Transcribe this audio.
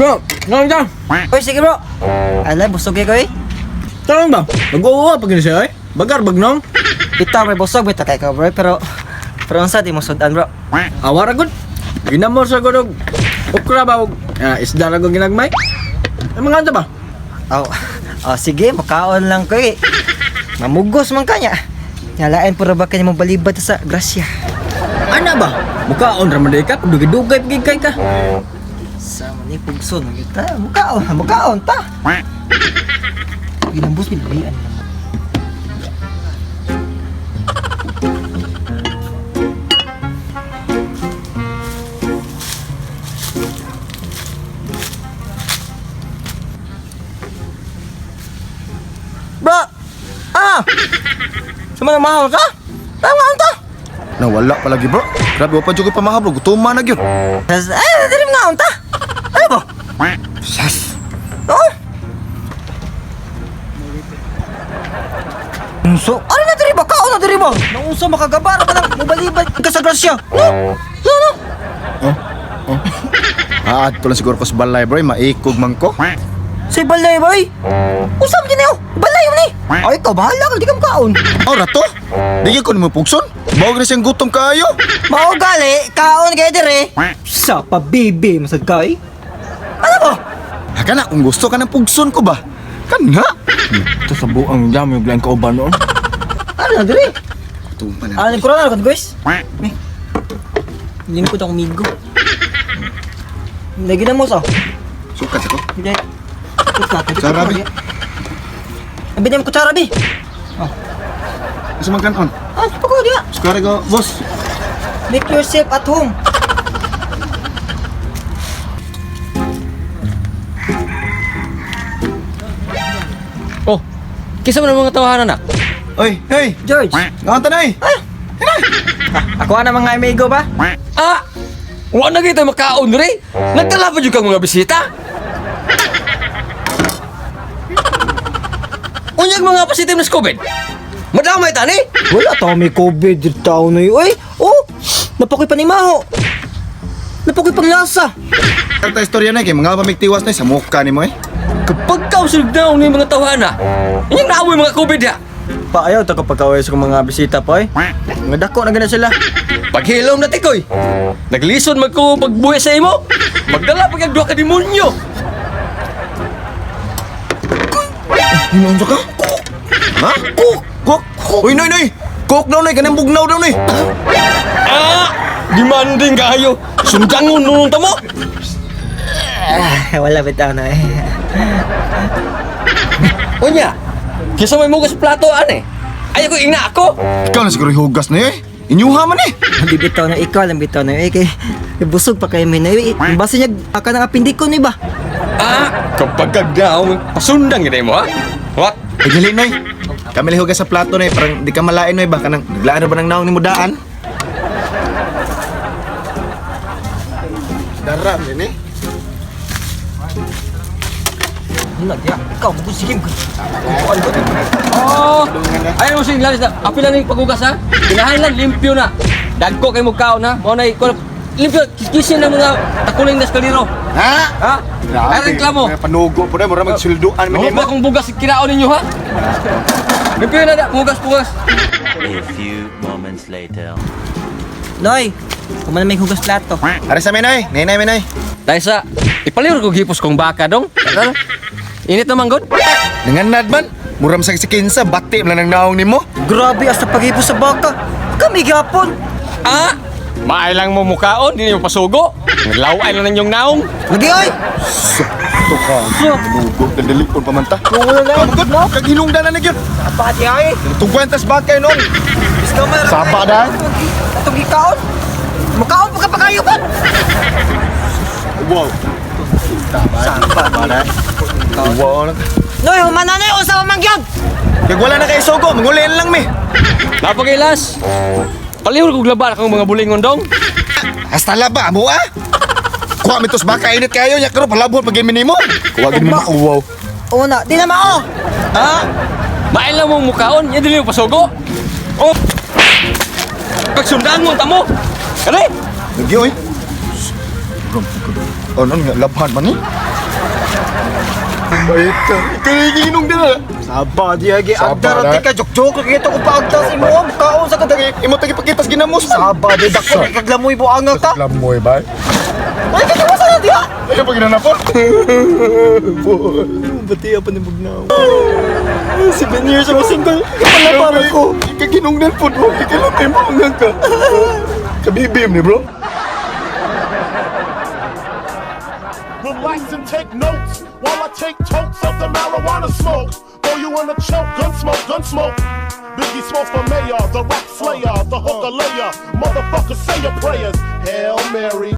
Bro, ngayon ka. Oy, sige bro. Alay, busog ko eh. Tanong ba? Mag-uuwa pag siya eh. Bagar bagnong. Bitaw may busog bitaw kay ka bro, pero pero unsa di mo sudan bro? Awara gud. Ginamor sa gud og okra ba og isda ra gud ginagmay. Ay mga anta ba? Oh, oh sige, makaon lang ko eh. Mamugos man kanya. Nyalain puro ba kanya mo balibad sa grasya. Ana ba? Mukaon ra man day ka, dugay-dugay pagid kay ka. Sa man ni pugson kita, mukaon, mukaon ta. Ginambos bilabian naman. Bro! Ah! Sama na mahal ka? Tama ta! Nawala palagi bro. Grabe, wa pa jud ko pamaha bro. Gutom na gyud. Eh, dili mo nga unta. Ano ba? Sas. Oh! So, ano na diri ba? Kaon na diri ba? Naunsa makagabara ka lang, mubalibad ka sa grasya. No! No, no! Oh. Oh. Ah, adto lang siguro ko sa balay bro. Maikog man ko. Say balay boy. Unsa man ginayo? Balay man ni. Ay, ikaw bahala ka, di ka makaon. Oh, rato. Di gyud ko nimo pugson. Bawag na siyang gutom kaayo. Mao gali, kaon kay dire. Sa pa bibi masad ka eh. Ano ba? Ha kana kung gusto ka ng pugson ko ba? Kana. Ito sa buang dami og lain kauban noon. Ano na dire? Gutom pa na. Ano corona ka guys? Eh. Lingkod akong migo. Lagi na mo sa. Sukat sa ko. Hindi. Kutsara, bi. Abi na mo kutsara bi. Asa man kanon? Ah, pagod ya. Sukara ko, boss. Make yourself at home. Oh, kisa mo ng mga tawahan anak. Oy, hey. George. Ngaon tanay. Ako ana mga amigo ba? Ah! Wa na kita makaon diri. Nagdala pa jud kang mga bisita. Unyag mga positive na sa COVID. Madamay tani. Wala ta may COVID dito taon na yun. Uy, oh, napakoy panimaho. Napakoy panglasa. Ang ta istorya na kay mga pamigtiwas na sa mukha nimo eh. Kapag ka usulog na ni mga tawahan ah. Inyang naamoy mga COVID ha. Paayaw ta kapag kaway sa kong mga bisita po eh. Mga dako na gana sila. Paghilom na tikoy. Naglisod man ko pagbuhi sa imo. Magdala pag duha ka demonyo. Hinunsa ka? Kuk! Ha? Kuk! Kuk! Uy, noy, noy! Kuk daw, noy! Kanang bugnaw daw, noy! Ah! Demanding kayo. Sundangon nunong tamo. Ah, wala bitaw na eh. Unya, kisa may mugas plato ane. Ay ako ingna ako. Ikaw na siguro hugas na eh. Inyuha man eh. Hindi bitaw na ikaw lang bitaw na eh. Kay busog pa kayo may na eh. Basta niya ka ng apendiko ni ba? Ah, kapag kagdaw, pasundang gid mo ha. What? Ay, dali, noy. Kami lang hugas sa plato, noy. Parang di ka malain, noy. Baka nang naglaan na ba ng naong ni Mudaan? Daram, din eh. Ano diya? Ikaw bugod sige. Oh, ay mo sing lalis na. Apila ning paghugas ha. Kinahanglan limpyo na. Dagko kay mo kaon ha. Mao nay limpyo kisin ang mga takuling das kaliro. Ha? Ha? Ay reklamo. Mga Panugo po na. Mura magsulduan man Ano nimo. ba kung bugas kinaon ninyo ha? Limpyo na da, hugas pugas. A few moments later. Noy, kuman may hugas plato. Are sa menoy. Nenay, menoy. Dahil sa ipalihor ko gipos kong baka dong. Tara. Init naman god. Nanganad man. Muram sa sikinsa. Bati man lang ng naong nimo. Grabe hasta paghipo sa baka. Kami gyapon. Ah! Maay lang mo mukaon, di niyo pasugo. Naglaway lang ninyong naong. Lagi oy. Ito ka. Panugo. Dandalikon pa man ta. Wala lang. Kamugod. Kaghilungdan na na gyud. Pati ay. Tugwan tas bakay noon. Biskaw man. Sapa da. Atong gikaon. Mukaon pa ka pa kayo ba? Wow. Tama na. Wow lang. Noy, humana na unsa man gyud. Kag wala na kay sugo, mangulian lang mi. Napakailas. Palihor kog laban akong mga bulingon dong. Hasta laba mo ah. Kuha mi tos baka init kayo nya karon palabot pag nimo. Kuha gid mo wow. Una, di na mao. Ah! Maay lang mong mukaon, yan dili mo pasugo. Oh! Pagsundangon ta mo. Kani? Lagi oy. Oh, non nga labhan man ni. Bayit ka. Ikaw yung giinom din ha. Saba diya gi Saba Agda ra na. tika jok-jok kay ko paagda sa imo. Kaon sa kadagi. Imo tagi pakitas ginamos. Saba di dako kay kaglamoy buanga ka. Lamoy ba? Ay katawa sa diha. Ay pag ginanapon. Bati pa ni Bugnaw. 7 years ako single. Kapala para ko. Ikaginungnan po bro. Ikaw mo ang ka. Kabibim ni bro. Relax and take notes while I take totes of the marijuana smoke. Throw you in a choke, gun smoke, gun smoke. Biggie Smalls for mayor, the rap slayer, the hooker layer. Motherfucker, say your prayers. Hail Mary.